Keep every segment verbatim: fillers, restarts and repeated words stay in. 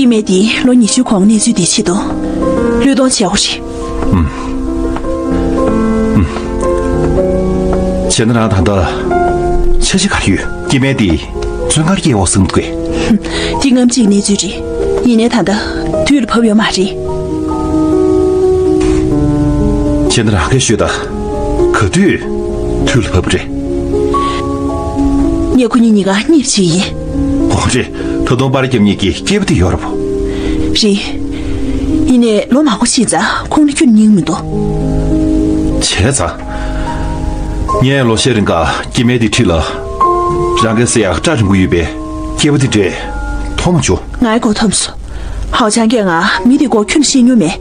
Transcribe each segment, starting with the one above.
སྐྱེ་དམན་དེ་ལོ་ཉི་ཤུའི་གོང་གནས་ཚུལ་དེ་ཆེད་དུ་བློས་གཏོང་བྱས་པ་རེད། བྱས་ན་རང་ད་ལྟ་འཆར་གཞི་ག་རེ་ཡོད། སྐྱེ་དམན་དེ་བཙོན་ཁང་གཡར་བ་གསུངས་འདུག་གས། དེ་སྔ་ཕྱིའི་གནས་ཚུལ་རེད། ཡིན་ནའི་ད་ལྟ་དུས་ལ་བབ་ཡོད་མ་རེད། བྱས་ན་རང་གིས་ཤོད་དང་། ག་དུས་དུས་ལ་བབ་རེད། ངས་ཁོ་གཉིས་གཉིས་ཀ་གཉེར་བྱེད་ཡིན། འོ་རེད། ད་དུང་པར་རྒྱབ་གཉིས་ཀྱི་སྐྱེས་བུ་དེ་ཡོད་རེད་པོ། རེད། ཡིན་ནའི་ལོ་མང་པོ་ཕྱིན་ཙང་ཁོང་ལ་ཁྱོན་སྙིང་མི་འདུག་བྱས་ཙང་། ངས་ལོ་ཤས་རིང་ག་སྐྱེ་དམན་དེ་འཁྲིས་ལ། རང་གིས་བསད་ཡག་སྐྲ་རིང་པོ་ཡོད་པའི་སྐྱེས་བུ་དེ་འདྲས་མཐོང་མ་བྱུང་། ང་ཡི་མགོ་འཐོམས་སོང་། ཧའོ་ཆང་གིས་ང་མི་དེའི་སྐོར་ཁྱོན་ཤེས་མྱོང་མེད།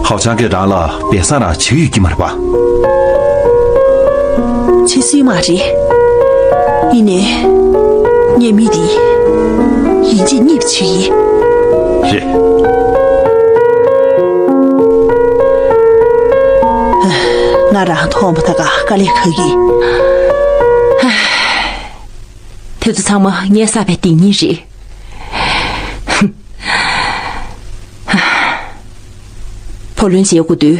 ཧའོ་ཆང་གིས་རང་ལ་སྦས་གསང་རང་བྱེད་ཀྱི་ཡོད་ཀྱི་མ་རེད་པ། བྱེད་སྲིད་མ་རེད། ཡིན་ནའི། ངས་མི་འདི་ཡིན་གཅིག་གཉིས་བྱེད་ཡིན། རེད། ང་རང་མཐོང་བ་ད་ག་དཀའ་ལས་ཁག་གི། དེ་ཚོ་ཚང་མ་ངས་བསགས་པའི་སྡིག་ཉེས་རེད། བུ་ལོན་འཇལ་དགོས་དུས།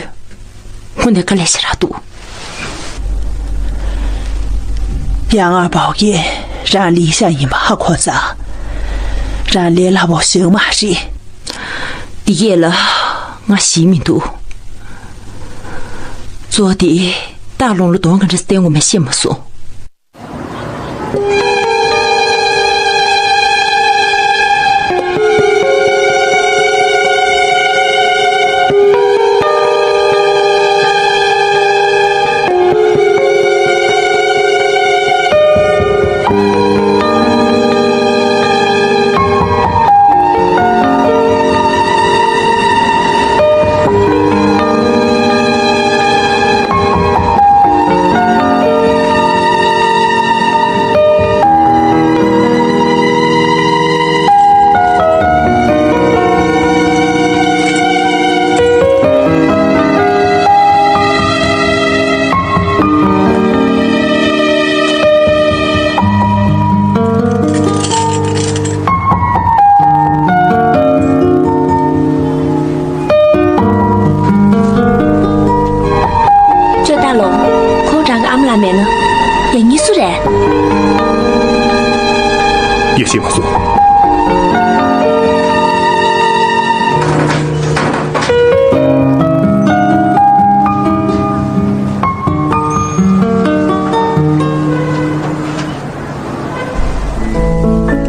ཁོ་ནས་དཀའ་ལས་ཞེ་དྲག་འདུག་ཡ་ང་པའོ་ཀེ་རང་ལི་ཤང་ཡིན་པ་ཧ་གོ་ཙང་། རང་ལས་སླ་པོ་ཞིག་མ་རེད། འདི་གས་ལ་ང་ཞེད་མི་འདུག་གཙོ་བོ་དེ་སྟག་ལུང་ལ་གདོང་ག་འདྲ་བསྟན་དགོས་མེད་ཤེས་མ་སོང་། ཅོ་ཏ་ལོ། ཁོང་རང་གི་ཨ་མ་ལགས་མེད་ན། ཡ་གཉིས་སུ་རེད། ཡ་ཤེས་མ་སོང་།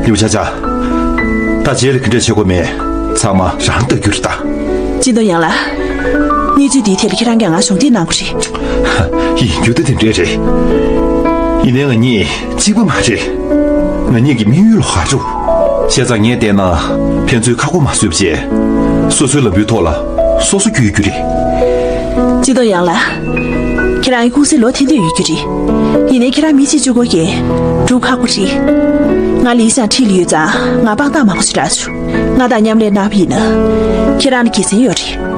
ལིའུ་ཆ་ཆ། ད་རྗེས་ལ་ག་འདྲ་བྱེད་དགོས་མེད་ཚང་མ་རང་ལྟ་རྒྱུ་རེད་ད། ཅི་ཏོ་ཡང་ལ། གནས་ཚུལ་འདིའི་ཐད་ལ་ཁྱེད་རང་གིས་ང་གཞོགས་འདེགས་གནང་དགོས་རེད། ཡིན་རྒྱུ་དེ་དེ་འདྲས་རེད། ཡིན་ནའི་ང་གཉིས་གཅིག་པ་མ་རེད། ང་གཉིས་ཀྱི་དམིགས་ཡུལ་ལོ་ག་འགྲོ། བྱས་ཙང་ངས་བལྟས་ན་ཕན་ཚུན་ཁ་ཁོག་མ་བཟོས་པ་བྱས། སོ་སོའི་ལམ་བུའི་ཐོག་ལ་སོ་སོ་བསྐྱོད་རྒྱུ་རེད། ཅི་ཏོ་ཡང་ལ། ཁྱེད་རང་གི་ཀུང་སི་ལོ་ཐེངས་འདོད་ཡོད་རྒྱུ་རེད། ཡིན་ནའི་ཁྱེད་རང་མི་གཅིག་གཅིག་པོ་གིས་སྒྲུབ་ཁག་པོ་རེད། ང་ལི་ཤང་འཁྲིས་ལ་ཡོད་ཙང་ང་དཔང་རྟགས་མང་པོ་ཞིག་རག་བྱུང་། ང་དང་མཉམ་ལས་གནང་བ་ཡིན་ན། ཁྱེད་རང་ལ་དགེ་མཚན་ཡོད་རེད།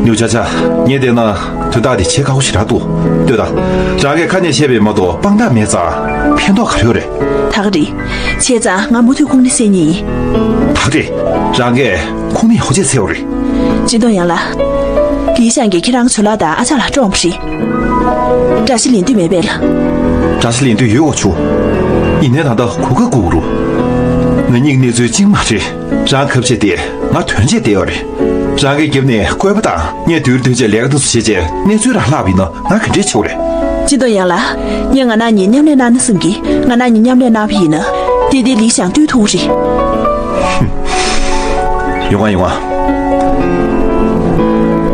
ལིའུ་ཆ་ཆ། ངས་བལྟས་ན་དོན་དག་འདི་བྱེད་ཁག་པོ་ཞེ་དྲག་འདུག་ལྟོས་དང་། རང་གིས་ཁ་ནས་བཤད་པ་མ་གཏོགས་དཔང་རྟགས་མེད་ཙང་ཕན་ཐོགས་ག་རེ་ཡོད་རེད། ད་ག་རེད། བྱས་ཙང་ང་མུ་མཐུད་ཁུངས་སྣེ་བཙལ་མཁན་ཡིན། ད་ག་རེད། རང་གིས་ཁུངས་སྣེ་ཡག་པོ་བྱས་འཚོལ་བ་རེད། ཅི་ཏོ་ཡང་ལ། ལི་ཤང་གིས་ཁྱེད་རང་ཚོ་ལགས་དང་ཨ་ཅག་ལགས་བཀྲོངས་པ་རེད། བཀྲ་ཤིས་ལེན་འདོད་མེད་པས་ལ། བཀྲ་ཤིས་ལེན་འདོད་ཡོད་གོ་ཆུ། ཡིན་ནའི་ད་ལྟ་གོ་སྐབས་དགོས་རུ། ང་གཉིས་ཀྱི་གནས་ཚུལ་གཅིག་མ་རེད། རང་ཁ་བྱས་ཏེ་ང་དོན་བྱས་བསྡད་ཡོད་རེད། རང་གིས་རྒྱབ་ནས་བཀོད་པ་དང་ངས་དུས་རེ་དུས་བྱས་ལས་ཀ་དེ་ཚོ་བྱས་རྗེས་གནས་ཚུལ་རང་ལྷག་པ་ཡིན་ན་ང་ག་འདྲས་བྱེད་དགོས་རེད། ཅི་ཏོ་ཡང་ལ། ངས་ང་རང་གཉིས་མཉམ་ལས་གནང་ན་བསམ་གི། ང་རང་གཉིས་མཉམ་ལས་གནང་བ་ཡིན་ན། དེ་དེ་ལི་ཤང་བཏུལ་ཐུབ་རེད། ཡོང་ང་ཡོང་ང་།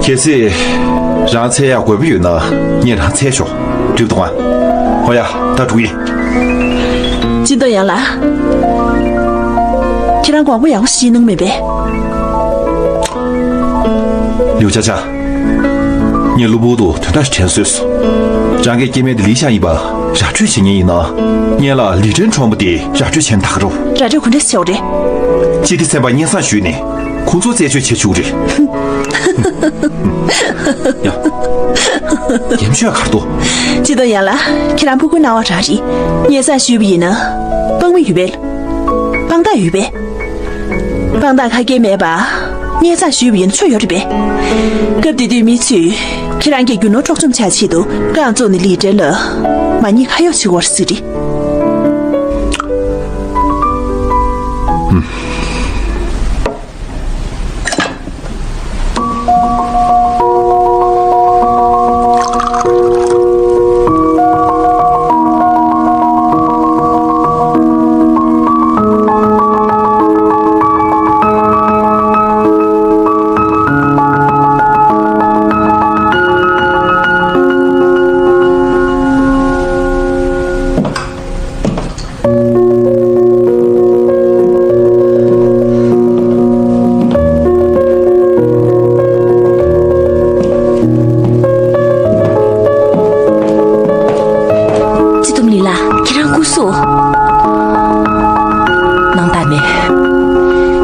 གལ་སྲིད་རང་འཚོལ་ཡག་དགོས་པ་ཡོད་ན་ངས་རང་འཚོལ་ཆོག་འགྲིག་འདུག་ང་། ཧོ་ཡ། ད་འགྲོ་གི་ཡིན། ཅི་ཏོ་ཡང་ལ། ཁྱེད་རང་དགོངས་པ་ཡག་པོ་ཞིག་གནང་མེད་པས། ལིའུ་ཆ་ཆ། ངས་གློ་བུར་དུ་དོན་དག་ཞིག་དྲན་སོང་། རང་གི་སྐྱེ་དམན་དེ་ལི་ཤང་ཡིན་པ་ར་སྤྲོད་བྱེད་མཁན་ཡིན་ན། ངེད་ལ་ལི་ཀྲན་གྲོང་པ་དེ་ར་སྤྲོད་བྱས་ན་ད་ག་རུ། ར་སྤྲོད་ག་འདྲས་བྱེད་དགོས་རེད། སྤྱི་བདེ་ཚན་པར་སྙན་སེང་ཞུས་ནས་ཁོང་ཚོ་རྩད་གཅོད་བྱེད་ཆོག་རེད། ཡ། ཡ་མཆོད་གར་དོ། ཅི་ཏོ་ཡང་ལ། ཁྱེད་རང་ཕྲུ་གུ་སྣང་བ་རང་རེད། སྙན་སེང་ཞུས་པ་ཡིན་ན། དཔང་མི་ཡོད་པས། དཔང་རྟགས་ཡོད་པས། དཔང་རྟགས་ཁ་སྐད་མེད་པ། སྙན་སེང་ཞུས་པ་ཡིན་ན་ཆོ་ཡོད་རེད་པས། སྐབས་དེ་དུས་མི་ཚོས་ཁྱེད་རང་གི་རྒྱུ་ནོར་འཕྲོག་བཅོམ་བྱ་ཆེད་དུ་རྐང་བཙུགས་ནས་ལི་ཀྲན་ལ་མ་ཉེས་ཁ་གཡོགས་བྱེད་དགོས་རེད་ཟེར་རེད། སྤྱི་སྡོམ་ལི་ལགས། ཁྱེད་རང་སྐུ་གཟུགས། སྣང་དག་མེད།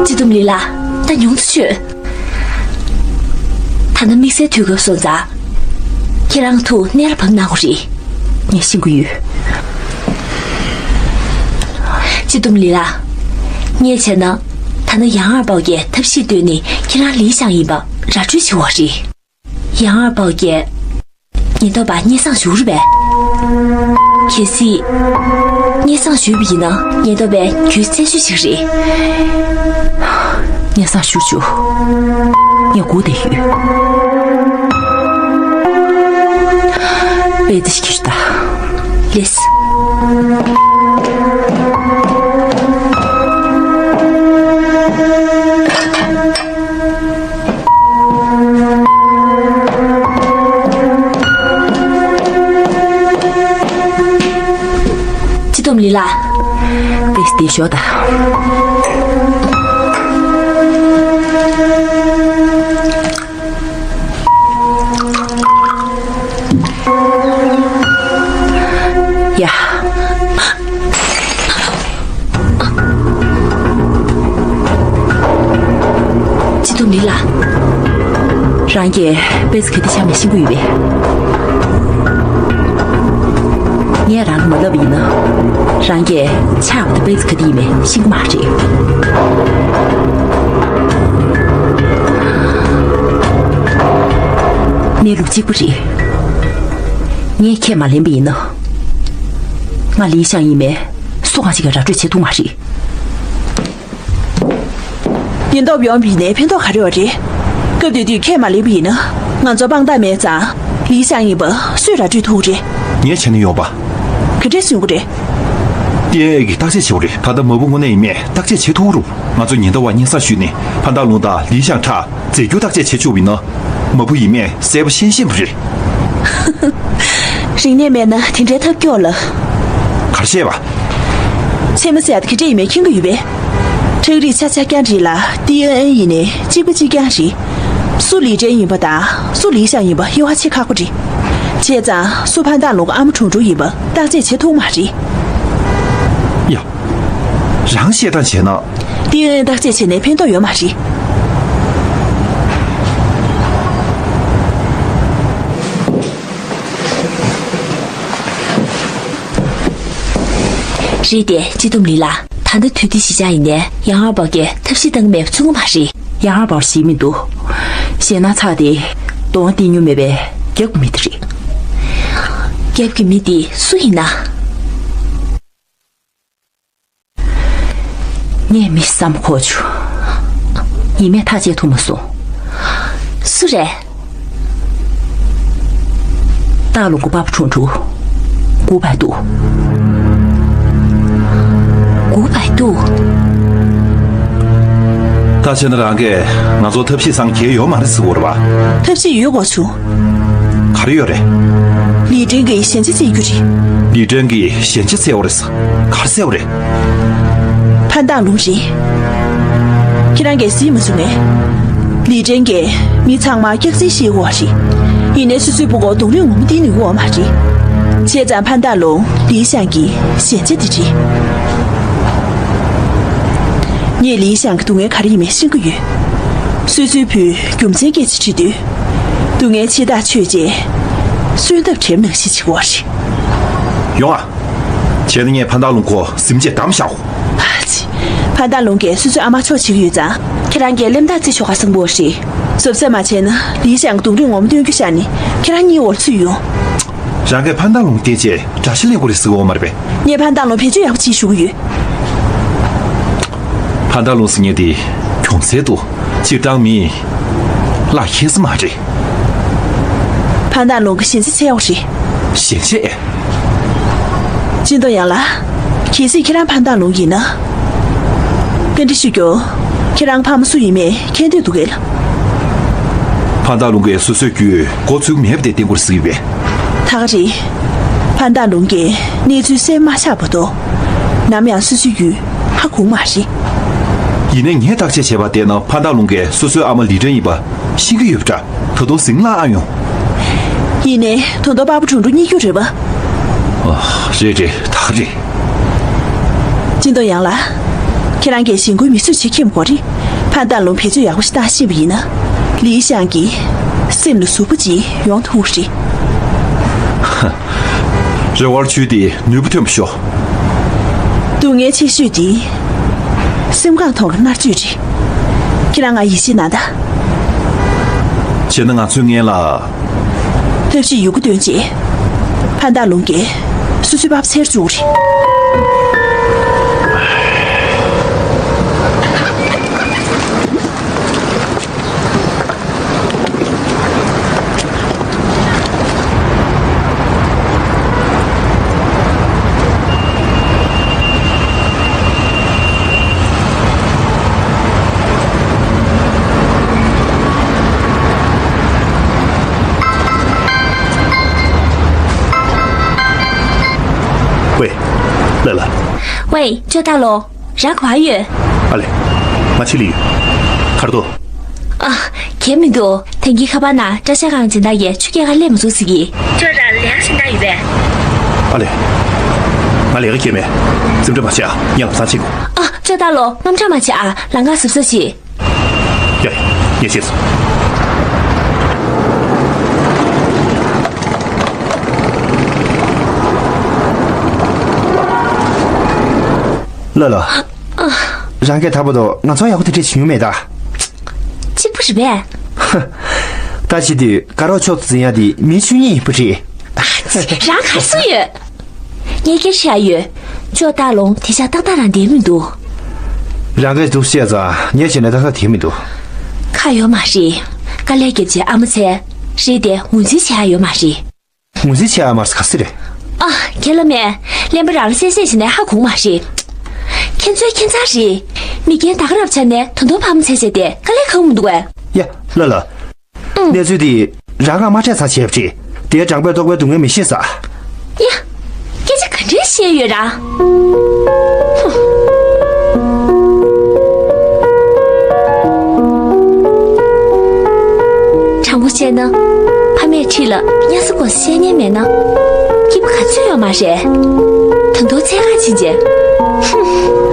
སྤྱི་སྡོམ་ལི་ལགས། ད་ཉུང་དུ་བྱོས། ད་ནི་དམིགས་བསལ་དུས་སྐབས་སོང་ཙང་། ཁྱེད་རང་ཐུགས་གནད་ལ་བབས་གནང་དགོས་རེད། ངས་ཤེས་ཀྱི་ཡོད། སྤྱི་སྡོམ་ལི་ལགས། ངས་བྱས་ན། ད་ནི་ཡང་ཨར་པའོ་ཡས་ཐབས་ཤེས་བཏོན་ནས་ཁྱེད་རང་ལི་ཞང་ཡིན་པ་ར་སྤྲོད་བྱེད་དགོས་རེད། ཡང་ཨར་པའོ་ཡས་ཉེན་རྟོག་པ་སྙན་སེང་ཞུ་རེད་པས། གལ་སྲིད་སྙན་སེང་ཞུས་པ་ཡིན་ན་ཉེན་རྟོག་པས་རྒྱུ་རྩད་གཅོད་བྱེད་ཀྱི་རེད། སྙན་སེང་ཞུ་ཆོག་ངས་སྒུག་བསྡད་ཡོད། པེ་ཙི་ཞིག་ཁྱེར་ད། ལེས། སྤྱི་སྡོམ་ལི་ལགས། པེ་ཙི་དེ་ཞོག་ད། ཡ། སྤྱི་སྡོམ་ལི་ལགས། རང་གིས་པེ་ཙི་ག་དེ་ཆགས་མེད་ཤེས་ཀྱི་ཡོད་པས། ངས་རང་ལ་མ་ལབ་པ་ཡིན་ན། རང་གིས་ཆགས་པ་དེ་པེ་ཙི་ག་དེ་ཡིན་མེད་ཤེས་ཀྱི་མ་རེད། གནས་ལུགས་གཅིག་པ་རེད། ངས་ཁས་མ་ལེན་པ་ཡིན་ན། ང་ལི་ཞང་ཡིན་མེད་སུ་གང་ཞིག་གིས་ར་སྤྲོད་བྱེད་ཐུབ་མ་རེད། ཉེན་རྟོག་པ་ཡོང་བ་ཡིན་ནའི་ཕན་ཐོགས་ག་རེ་ཡོད་རེད། སྐབས་དེ་དུས་ཁས་མ་ལེན་པ་ཡིན་ན། ང་ཚོ་དཔང་རྟགས་མེད་ཙང་ལི་ཞང་ཡིན་པ་སུས་ར་སྤྲོད་ཐུབ་རེད། ངས་བྱས་ན་ཡོང་པ། ག་འདྲས་ཡོང་གི་རེད། ཏི་ཨེན་ཨེ་གིས་བརྟག་དཔྱད་བྱེད་དགོས་རེད། ད་ལྟ་མ་བུ་དངོས་གནས་ཡིན་མེད་བརྟག་དཔྱད་བྱེད་ཐུབ་རུང་། ང་ཚོ་ཉེན་རྟོག་པ་སྙན་སེང་ཞུས་ནས་ཕན་ཐོགས་ལུང་དང་ལི་ཞང་ཁྲ་རྫས་འགྱུར་བརྟག་དཔྱད་བྱེད་ཆོག་པ་ཡིན་ན། མ་བུ་ཡིན་མེད་གསལ་པོ་ཤེས་ཤེས་པ་རེད། རིག་གནས་མེད་ན་དེ་འདྲའི་ཐབས་སྐྱོ་ལ། ག་རེ་བཤད་པ། ཚད་མ་ཟེར་ཡ་དེ་ག་འདྲས་ཡིན་མེད་མཁྱེན་གྱི་ཡོད་པས། ཁྲག་རིགས་ཆ་ཆ་རྐྱང་རེད་ལ་ཏི་ཨེན་ཨེ་ཡིན་ནའི་གཅིག་པ་གཅིག་རྐྱང་རེད། སུ་ལི་ཀྲན་ཡིན་པ་དང་སུ་ལི་ཞང་ཡིན་པ་དབྱེ་བ་ཕྱེ་ཁག་པོ་རེད། བྱས་ཙང་སུ་ཕན་ཐོགས་ལུང་གི་ཨ་མ་ཁྲུང་ཁྲུང་ཡིན་པ་བརྟག་དཔྱད་བྱེད་ཐུབ་མ་རེད། ཡ། རང་བཤད་སྟངས་བྱས་ན། ཏི་ཨེན་ཨེ་བརྟག་དཔྱད་བྱས་ནས་ཕན་ཐོགས་ཡོད་མ་རེད། རེད་དེ་སྤྱི་སྡོམ་ལི་ལགས། ད་ལྟ་དུས་འདི་གཞིས་ཆགས་ཡིན་ནའི་ཡང་ཨར་པའོ་ཡས་ཐབས་ཤེས་གཏང་གི་མེད་པ་མཚོན་གྱི་མ་རེད། ཡང་ཨར་པའོ་ཞིག་མི་འདུག་ཞེད་སྣང་ཚ་དེ་གདོང་བསྟན་མྱོང་མེད་པའི་རྒྱབ་ཀྱི་མི་དེ་རེད། རྒྱབ་ཀྱི་མི་དེ་སུ་ཡིན་ན། ངས་མི་བསམ་ཁོ་ཆུ། ཡིན་མེད་ཐག་བཅད་ཐུབ་མ་སོང་། སུ་རེད། སྟག་ལུང་གི་པ་ཕ་ཁྲུང་ཁྲུང་། གུ་པའི་ཏུ། གུ་པའི་ཏུ། ད་བྱས་ན་རང་གིས་ང་ཚོ་ཐབས་ཤེས་སང་གལ་ཡོད་མ་རེད་ཟེར་བ་རེད་པ། ཐབས་ཤེས་ཡོད་དགོས་བྱུང་། ག་རེ་ཡོད་རེད། ལི་ཀྲན་གྱིས་ཞན་ཆ་བཙལ་རྒྱུ་རེད། ལི་ཀྲན་གྱིས་ཞན་ཆ་བཙལ་བ་རེད་ཟེར། ག་རེ་བཙལ་བ་རེད། ཕན་ཐོགས་ལུང་རེད། ཁྱེད་རང་གིས་གཟིགས་མ་སོང་ངས། ལི་ཀྲན་གྱིས་མི་ཚང་མ་སྐྱག་རྫུན་བཤད་ཀྱི་ཡོད་རེད། ཡིན་ནའི་སོ་སོའི་བུ་གུར་རྡུང་རེས་ངོ་མ་བསྟན་ནུས་ཀྱི་ཡོད་མ་རེད། བྱས་ཙང་ཕན་ཐོགས་ལུང་ལི་ཞང་གི་ཞན་ཆ་དེ་རེད། ངས་ལི་ཞང་གི་སྡུག་བསྔལ་ག་རེ་ཡིན་མིན་ཤེས་ཀྱི་ཡོད། སོ་སོའི་བུས་རྒྱུ་མཚན་སྐད་ཆ་དྲིས་དུས། སྡུག་བསྔལ་ཆེ་ཐག་ཆོད་རྗེས། གསོན་ཐབས་བྲལ་ནང་བཞིན་བྱེད་ཀྱི་ཡོད་རེད། ཡོང་ཨ། བྱས་ན་ངས་ཕན་ཐང་ལུང་ཁོ་སེམས་ཅན་བདམས་བཞག་གོ། ཨ་ཙི། ཕན་ཐང་ལུང་གིས་སོ་སོའི་ཨ་མ་ཕྱོགས་བྱེད་ཀྱི་ཡོད་ཙང་། ཁྱེད་རང་གིས་གླེན་རྟགས་རྩི་ཆོག་ག་བཟང་པོ་རེད། བཟོད་བསྲན་མ་བྱས་ན་ལི་ཞང་གི་རྡུང་རེས་ངོ་མ་སྟོན་རྒྱུ་བཞག་ནས་ཁྱེད་རང་གཉིས་འོར་ཚུད་ཡོང་། རང་གིས་ཕན་ཐང་ལུང་བསྟེན་བྱས་དགྲ་ཤ་ལེན་དགོས་རེད་ཟེར་གི་ཡོད་མ་རེད་པས། ངས་ཕན་ཐང་ལུང་བེད་སྤྱོད་ཡག་པོ་བྱེད་ཞུ་གི་ཡོད། ཕན་ཐང་ལུང་ཟེར་མཁན་དེ་གྱོང་རྩལ་འདུག་སྤྱིར་བཏང་མི་ལ་ཁྱད་ས་མ་རེད། ཕན་ཐང་ལུང་གི་ཞན་ཆ་ཆེ་ཡོག་རེད། ཞན་ཆ་ཨེ། ཅིན་ཏོ་ཡང་ལགས། གལ་སྲིད་ཁྱེད་རང་ཕན་ཐང་ལུང་ཡིན་ན། བཀའ་འདྲི་ཞུ་རྒྱུ། ཁྱེད་རང་ཕ་མ་སུ་ཡིན་མིན་མཁྱེན་འདོད་འདུག་གས། ཕན་ཐང་ལུང་གིས་སོ་སོའི་རྒྱུད་མགོ་ཚོས་མེད་པ་དེ་བསྟན་དགོས་ཟེར་གྱི་ཡོད་པས། ད་ག་རེད། ཕན་ཐང་ལུང་གིས་གནས་ཚུལ་གསལ་མ་ཆགས་བར་དུ། ནམ་ཡང་སོ་སོའི་ཡུལ་ཧ་གོ་མ་རེད། ཡིན་ནའི་ངས་བརྟག་དཔྱད་བྱས་པ་དེ་ན་ཕན་ཐང་ལུང་གིས་སོ་སོའི་ཨ་མ་ལི་ཀྲན་ཡིན་པ་ཤེས་ཀྱི་ཡོད་པ་འདྲ། ད་དུང་ཟིང་ལ་ཨ་ཡོང་། ཡིན་ནའི་ད་དུང་པ་ཕ་གྲུང་གྲུང་རྙེད་རྒྱུ་རེད་པ། ཨ། རེད་རེད། ད་ག་རེད། ཅིན་ཏོ་ཡང་ལགས། ཁྱེད་རང་གིས་གཞན་མགོན་མི་གསོད་བྱེད་མཁྱེན་དགོས་རེད། ཕན་ཐང་ལུང་བེད་སྤྱོད་ཡག་པོ་ཞིག་བཏང་ཤེས་པ་ཡིན་ན། ལི་ཞང་གི་སེམས་ལ་ཟུག་པོ་ཅིག་ཡོང་ཐུབ་རེད། རེ་བར་ཇུས་དེ་ནུས་པ་ཐོན་པ་ཤོག་སྡུག་བསྔལ་ཆེ་ཤོས་དེ་སེམས་ཁམས་ཐོག་གི་མནར་གཅོད་རེད། ཁྱེད་རང་ང་ཡིད་ཆེས་གནང་དང་། བྱས་ན་ང་ཚོས་སྔོན་ལ། ཐབས་ཤེས་ཡོད་རྒུ་འདོན་བྱས། ཕན་ཐང་ལུང་གིས་སོ་སོའི་པ་ཕ་འཚེར་བཅུག་རེད། ཝེ། ལ་ལ། ཝེ། ཅོ་ཏ་ལོ། རང་ག་པར་ཡོད། ཨ་ལེ། ང་ཕྱི་ལ་ཡོད། གར་འདུག་ཨ། གས་མི་འདུག་ཐེངས་ཀྱི་ཁ་པར་ནང་བཀྲ་ཤིས་སྒང་སྦྱིན་བདག་གིས་ཆུ་སྐྱེལ་ཁ་སླེབས་མ་སོང་ཟེར་གྱིས། ཁྱོད་རང་ལས་ཀ་བྱེད་འདོད་ཡོད་པས། ཨ་ལེ། ང་ལས་ཀ་བྱེད་མེད། རྩེད་འགྲན་མ་བྱེད་ཨ། ཡང་ལམ་སང་ཕྱིན་དགོས། ཨ། ཅོ་ཏ་ལོ། དངངས་སྐྲག་མ་བྱེད་ཨ། ལམ་ཁ་གཟབ་གཟབ་བྱེད། ཡ་ཡ། ངས་བྱས་སོང་། ལ་ལ། རང་གིས་ད་བར་དུ་ང་ཚོ་ཡག་པོ་དེ་འདྲས་བྱེད་མྱོང་མེད་ད། གཅིག་པུ་རེད་པས། ཧ། ད་བྱེད་དུས་དགའ་རོགས་ཕྱོགས་སུ་འཛིན་ཡ་དེ་མི་བཅུ་གཉིས་ཡིན་པ་རེད། རང་ག་རེ་གསུངས་ཡོད། ངས་སྐད་ཆ་ཡོད། ཅོ་ཏ་ལོ་དེ་ཆ་ཏག་ཏག་རང་བསྡད་མི་འདུག་རང་གིས་འདུག་བཤད་ཙང་ངས་བྱས་ན་ཏག་ཏག་བསྡད་མི་འདུག་ཁག་ཡོད་མ་རེད། དཀའ་ལས་རྒྱབ་བྱས་ཨ་མ་འཚོལ། རེད་དེ་ངོས་འཛིན་བྱེད་ཡ་ཡོད་མ་རེད། ངོས་འཛིན་བྱེད་ཡ་མ་རེད་ཟེར་ག་ཟེར་རེད། ཨ། ཁས་ལ་མེད། གླེན་པ་རང་ལ་གསལ་བཤད་བྱས་ནས་ཧ་གོ་མ་རེད། ཁྱེད་ཚོའི་ཁྱད་མཚར་རེད། མི་རྒན་ད་ག་རང་ཆགས་ནས་ད་དུང་ཕ་མ་འཚོལ་བྱས་ཏེ་དཀའ་ལས་ཁག་མི་འདུག་གས། ཡ། ལ་ལ། ཨང་། གནས་ཚུལ་འདི་རང་གིས་མ་དྲན་ཙང་བྱས་པ་རེད། དེའི་དྲང་པོའི་ལྟོ་གོས་སྡུག་བསྔལ་མི་ཤེས་ས། ཡ། སྐད་ཆ་ག་འདྲས་བཤད་ཡོད་ར། ཧུ། དྲང་པོ་བཤད་ན། ཕ་མས་ཁྲིད་ལ་གཉའ་ས་སྐོར་བཤད་མཁན་མེད་ན། སྐྱིད་པོ་ག་ཚོད་ཡོད་མ་རེད། ད་དུང་འཚོལ་ག་ཕྱིན་བྱས། ཧུ།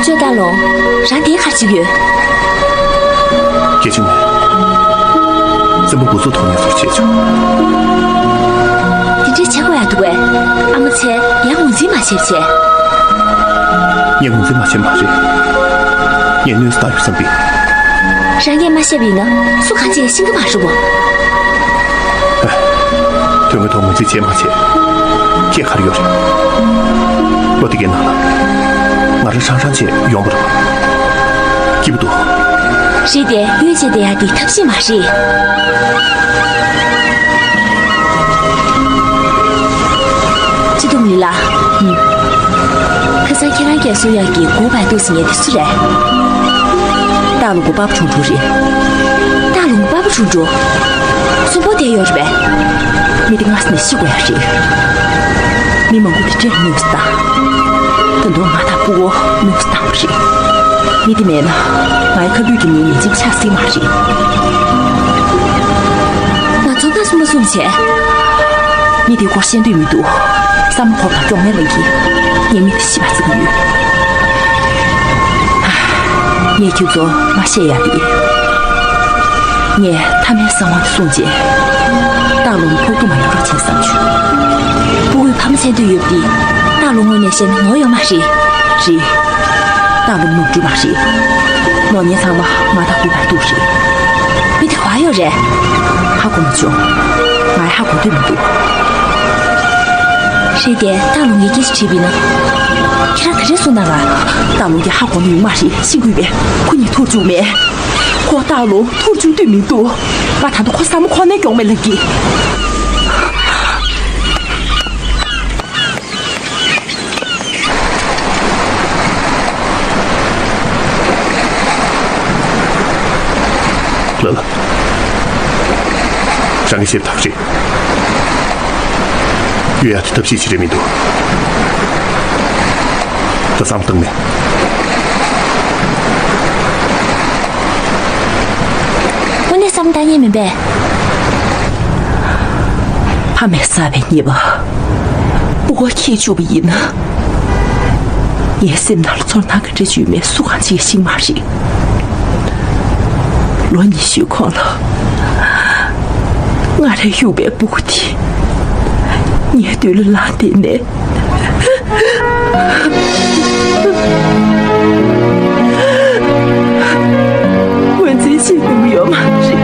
ཅོ་ཏ་ལོ། རང་དེ་ག་རེ་བྱེད་ཀྱི་ཡོད། སྐད་ཆ་མེད། སེམས་པ་འགོ་ཚུགས་ཐོག་ནས་ཚོར་བྱེད་བྱུང་། དེ་འདྲའི་བྱེད་དགོས་ཡ་འདུག་གས། ཨ་མ་ཚེ་ཡང་ངོས་འཛིན་མ་བྱེད་བྱས། ངས་ངོས་འཛིན་མ་བྱེད་མ་རེད། ངས་གནོད་སྟངས་ཡོད་བསམ་པའི། རང་གིས་མ་བཤད་པ་ཡིན་ན་སུ་གང་བྱེད་ཤེས་ཀྱི་མ་རེད་བ། ཨ། དོན་དངོས་ཐོག་ངོས་འཛིན་བྱེད་མ་བྱེད། ཁྱད་ག་རེ་ཡོད་རེད། ལོ་འདི་གའི་ནང་ལ་ང་རང་རང་རང་བྱས་ཡོང་བ་རེད་བ། སྐྱིད་པོ་འདུག་རེད་དེ་གཡོལ་བྱས་བསྡད་ཡ་འདི་ཐབས་ཤེས་མ་རེད། ལི་ལ། ཁ་སང་ཁྱེད་རང་རྒྱ་སུ་ཡག་གི་སྒོ་བར་འདུག་ཟེར་མཁན་དེ་སུ་རེད། སྟག་ལུང་གི་པ་ཕ་ཆུང་ཆུང་རེད། སྟག་ལུང་གི་པ་ཕ་ཆུང་ཆུང་། གསོན་པོ་བསྡད་ཡོད་རེད་པས། མི་དེ་སྔ་ས་ནས་ཤི་དགོས་ཡག་རེད། མི་མང་པོ་དེ་འདྲས་གནོད་སྟངས། ད་དུང་ང་དང་ཕྲུ་གུ་གནོད་སྟངས་པ་རེད། མི་དེ་མེད་ན་ངའི་ཁ་ལུད་ཀྱི་ནི་ཉེས་ཅན་ཆགས་སྲིད་མ་རེད། ང་ཚོ་ད་སུ་མ་སུ་བྱས། མི་དེའི་སྐོར་ཤེས་འདོད་མི་འདུག་བསམ་བློ་འཁོར་དང་སྐྱོ་ངལ་ལངས་ཀྱིས་ངས་མི་དེ་ཤི་བ་བརྩི་གི་ཡོད། ངས་ཁྱོད་ཚོ་མ་བཤད་ཡག་དེ། ངས་མཐའ་མའི་གསང་བ་གསུངས་རྗེས། སྟག་ལུང་ཕོག་ཐུག་མ་ཡོང་རོགས་བྱས་བསམ་བྱུང་། ཕྲུ་གུས་ཕ་མ་བཙལ་འདོད་ཡོད་པ་དེ། སྟག་ལུང་ངོས་ནས་བཤད་ན་ནོར་ཡོད་མ་རེད། རེད། སྟག་ལུང་ནོར་འཁྲུལ་མ་རེད། ནོར་ཉེན་ཚང་མ་ང་དང་ཁོའི་བར་འདུག་རེད། མི་དེ་ག་པར་ཡོད་རེད། ཧ་གོ་མ་བྱུང་། ང་ཧ་གོ་འདོད་མི་འདུག་རེད་དེ། སྟག་ལུང་གིས་སྐད་ཆ་དྲིས་པ་ཡིན་ན། ཁྱེད་རང་ག་རེ་གསུངས་གནང་ར། སྟག་ལུང་གིས་ཧ་གོ་ནི་ཡོད་མ་རེད། ཤི་དགོས་པས་ཁོ་གཉིས་ཐུག་བཅུག་མེད། ཁོ་སྟག་ལུང་ཐུག་བཅུག་འདོད་མི་འདུག་ང་ད་དུང་ཁོ་བསམ་བློ་འཁོར་ནས་སྐྱོ་ངལ་ལངས་ཀྱིས། ལ་ལ། རང་གི་ཞེ་ཐག་རེད། གཡོལ་ཡག་གི་ཐབས་ཤེས་ཅི་རེད་མི་འདུག་ད་བསམ་བཏང་མེད། དངོས་གནས་བསམ་བཏང་ཉན་མིན་པས། ཕ་མས་བསགས་པའི་ཉེས་པ། སྤུ་གུ་ཁྱེར་བཅུག་པ་ཡིན་ན། ངའི་སེམས་ནང་ལ་ཚོར་སྣང་ག་འདྲ་ཅིག་ཡོད་མེད་སུ་གང་ཅིག་ཤེས་མ་རེད། ལོ་ཉི་ཤུའི་གོང་ལ། ང་རང་གཡུགས་པའི་སྤུ་གུ་དེ། ངའི་མདུན་ལ་ལངས་བསྡད་ནས། ངོས་འཛིན་བྱེད་ཐུབ་ཀྱི་ཡོད་མ་རེད།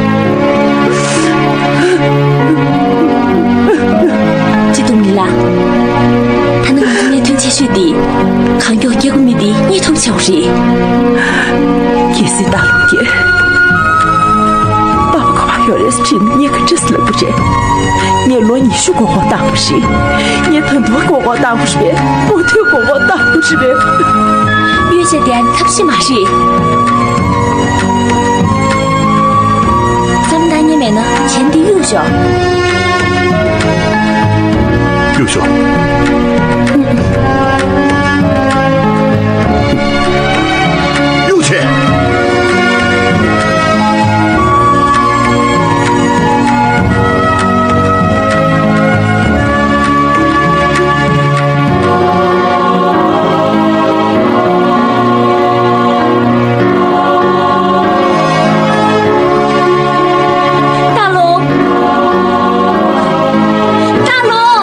ཅི་འདུག་མི་ལ། ད་ནི་ང་ཚོ་གནད་དོན་ཆེ་ཤོས་དེ། གང་མགྱོགས་སྐྱེ་དགུ་མི་དེ་རྙེད་ཐུབ་བྱ་དགོས་རེད། གལ་སྲིད་སྟག་ལུང་གིས། པ་ཕ་ག་པར་ཡོད་རེད་དྲིས་ན་ངས་ག་འདྲས་ལབ་དགོས་རེད། ངས་ལོ་ཉི་ཤུ་མགོ་སྐོར་བཏང་བ་རེད། ངས་ད་དུང་མགོ་སྐོར་བཏང་བ་རེད། མུ་མཐུད་མགོ་སྐོར་བཏང་བ་རེད། གཡོལ་བྱས་བསྡད་ཡག་ཐབས་ཤེས་མ་རེད། བསམ་བཏང་ཉན་མེད་ན་གཞན་དེ་གཡུག་ཤོག་གཡུག་ཤོག་གཡུག་བྱས། སྟག་ལུང་། སྟག་ལུང་།